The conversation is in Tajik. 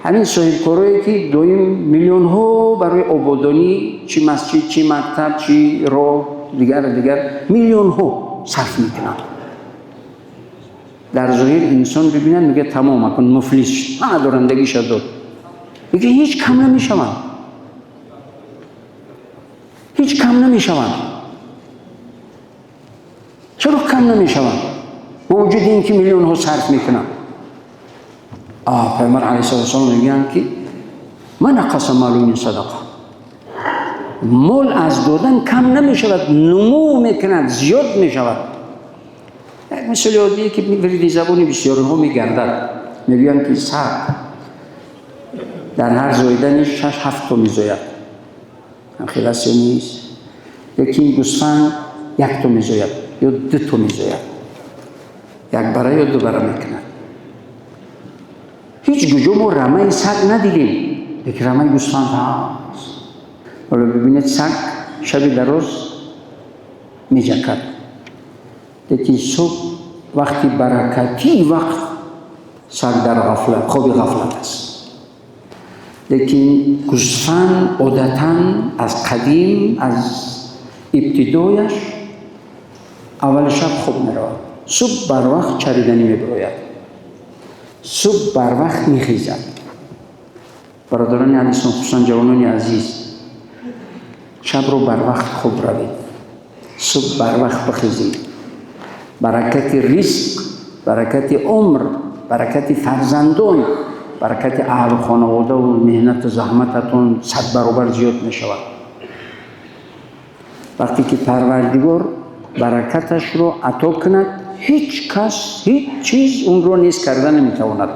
Ҳамин соҳибкорое ки доим миллионҳо барои ободонӣ, чӣ масҷид, чӣ мактаб, чӣ роҳ, дигар дигар, миллионҳо сарф мекунанд. Дар зоҳир инсон бибинад, мегӯяд: тамом, акун муфлис шуд, ҳама дорандагиша дод. Мегӯяд, ҳеҷ кам намешаванд, ҳеҷ кам намешаванд. Чаро кам намешаванд бо вуҷуди ин ки миллионҳо сарф мекунанд? Пайғамбар алайҳиссалоту вассалом мегӯянд ки ما نقص مال من صدقة, мол аз додан кам намешавад, нумӯ мекунад, зиёд мешавад. Як мисоли оддие ки вириди забони бисёриҳо мегардад: мегӯянд ки саг дар ҳар зоидани шаш ҳафт то мезояд, хел аст ё нест? Лекин гӯсфанд як то мезояд ё ду то мезояд, як бара ё ду бара мекунад. Ҳеҷ куҷо мо рамаи саг надидем, лекин рамаи гӯсфанд ҳаст. Ҳоло бибинед, саг шаби дароз меҷакад, лекин субҳ, вақти баракатии вақт, саг дар ғафлат, хоби ғафлат аст. Лекин гӯсфанд одатан аз қадим, аз ибтидояш, аввали шаб хоб меравад, субҳ барвақт чариданӣ мебирояд, субҳ барвақт мехезад. Бародарони азизон, хусусан ҷавонони азиз, шабро барвақт хоб равед, субҳ барвақт бихезед. Баракати ризқ, баракати умр, баракати фарзандон, баракати аҳлу хонаводаву меҳнату заҳмататон 100 баробар зиёд мешавад. Вақте ки Парвардигор баракаташро ато кунад, ҳеҷ кас, ҳеҷ чиз онро нест карда наметавонад.